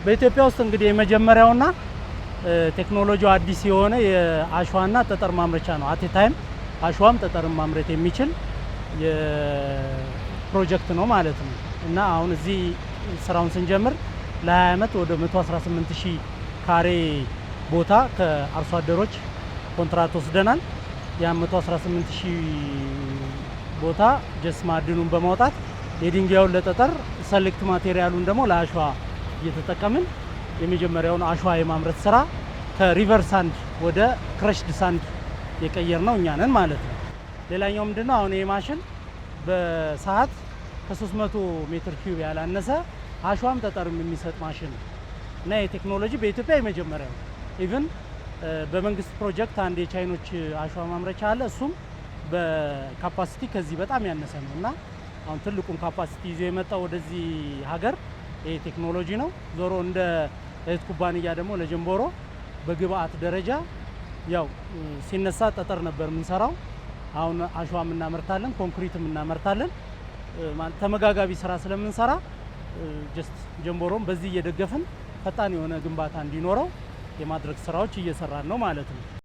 በኢትዮጵያ ውስጥ እንግዲህ የመጀመሪያውና ቴክኖሎጂው አዲስ የሆነ የአሸዋና ጠጠር ማምረቻ ነው። At a time አሸዋም ጠጠርን ማምረት የሚችል የፕሮጀክት ነው ማለት ነው። እና አሁን እዚህ ስራውን ስንጀምር ለ20 ዓመት ወደ 118 ሺህ ካሬ ቦታ ከአርሶ አደሮች ኮንትራት ወስደናል። ያ 118 ሺህ ቦታ just ማዕድኑን በማውጣት የድንጋዩን ለጠጠር፣ select material ኡን ደግሞ ለአሸዋ እየተጠቀምን የመጀመሪያውን አሸዋ የማምረት ስራ ከ river sand ወደ crushed sand የቀየርነው እኛ ነን ማለት ነው። ሌላኛው ምንድነው? አሁን ይህ ማሽን በሰዓት ከ300 ሜትር ኪዩብ ያላነሰ አሸዋም ጠጠርም የሚሰጥ ማሽን ነው እና የቴክኖሎጂ በኢትዮጵያ የመጀመሪያው። Even በመንግስት ፕሮጀክት አንድ የቻይኖች አሸዋ ማምረቻ አለ። እሱም በ capacity ከዚህ በጣም ያነሰ ነው እና አሁን ትልቁን capacity ይዞ የመጣው ወደዚህ ሀገር ይሄ ቴክኖሎጂ ነው። ዞሮ እንደ እህት ኩባንያ ደግሞ ለጀንቦሮ በግብአት ደረጃ ያው ሲነሳ ጠጠር ነበር የምንሰራው። አሁን አሸዋም እናመርታለን፣ ኮንክሪትም እናመርታለን። ተመጋጋቢ ስራ ስለምንሰራ just ጀንቦሮም በዚህ እየደገፍን ፈጣን የሆነ ግንባታ እንዲኖረው የማድረግ ስራዎች እየሰራን ነው ማለት ነው።